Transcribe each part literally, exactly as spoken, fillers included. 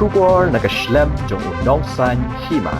Khubor na ka shlem jong u nongsaiñ hima.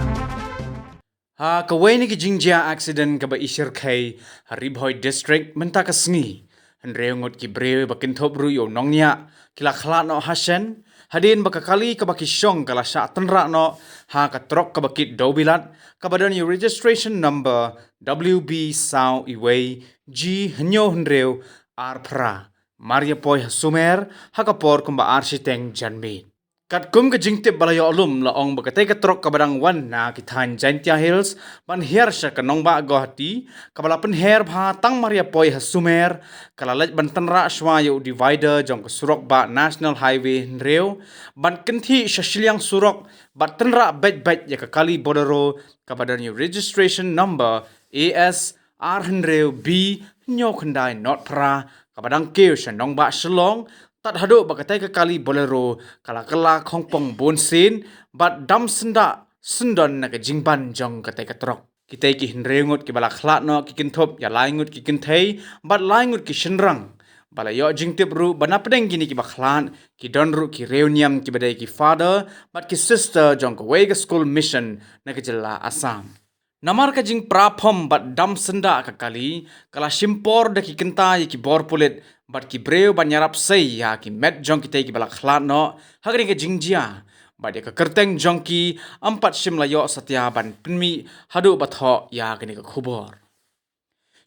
Ha kawei na ki jingjia accident kaba i shyrkhei ha Ri Bhoi District mynta ka sngi, hynriew ngut ki briew ba kynthup ruh ïa u nongñiah ki la khlad noh ha shen, hadien ba ka kali kaba ki shong ka la shah tynrah noh ha ka trok kaba kit dewbilat, kaba don ïa u registration number W B saw iwei G hynñiew hynriew ar phra, mar ïa poi ha Sumer ha ka por kumba ar shiteng janmiet. Katkum ka jingtip ba la ïoh lum, la ong ba katei ka trok kaba dang wan na ki thaiñ Jaintia Hills ban hiar sha ka nongbah Guwahati, kaba la pynher bha tang mar ïa poi ha Sumer, ka la leit ban tynrah shwa ïa u divider jong ka surok bah National Highway hynriew, ban kynthih sha shiliang surok bad tynrah beit beit ïa ka kali Bolero kaba don ïa u registration number A S ar hynriew B hynñiew khyndai not phra, kaba dang kiew sha nongbah Shillong, tad haduh ba katei ka kali Bolero ka la kylla khongpong bunsien bad dam syndah syndon na ka jingban jong katei ka trok. Kitei ki hynriew ngut kiba la khlad noh ki kynthup ïa lai ngut ki kynthei bad lai ngut ki shynrang. Ba la ïoh jingtip ruh ba na pdeng kine kiba khlad ki don ruh ki riewniam kiba dei ki father bad ki sister jong kawei ka school mission na ka jylla Assam. Namar ka jingpra phom bad dam syndah ka kali, ka la shim por da ki kynta ïa ki bor pulit bad ki briew ban ïarap sei ïa ki met jong kitei kiba la khlad noh ha kane ka jingjia, bad ïa ka kyrteng jong ki ym pat shym la ïoh satia ban pynmih haduh ba thoh ïa kane ka khubor.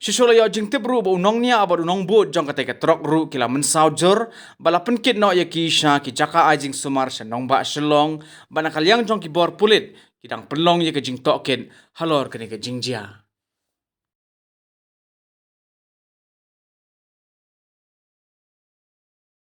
Shuh shuh la ïoh jingtip ruh ba u nongñiah bad u nongbud jong katei ka trok ruh ki la mynsaw jur, ba la pynkit noh ïa ki sha ki jaka ai jingsumar sha nongbah Shillong, bad na ka liang jong ki bor pulit ki dang pynlong ïa ka jingtohkit halor kane ka jingjia.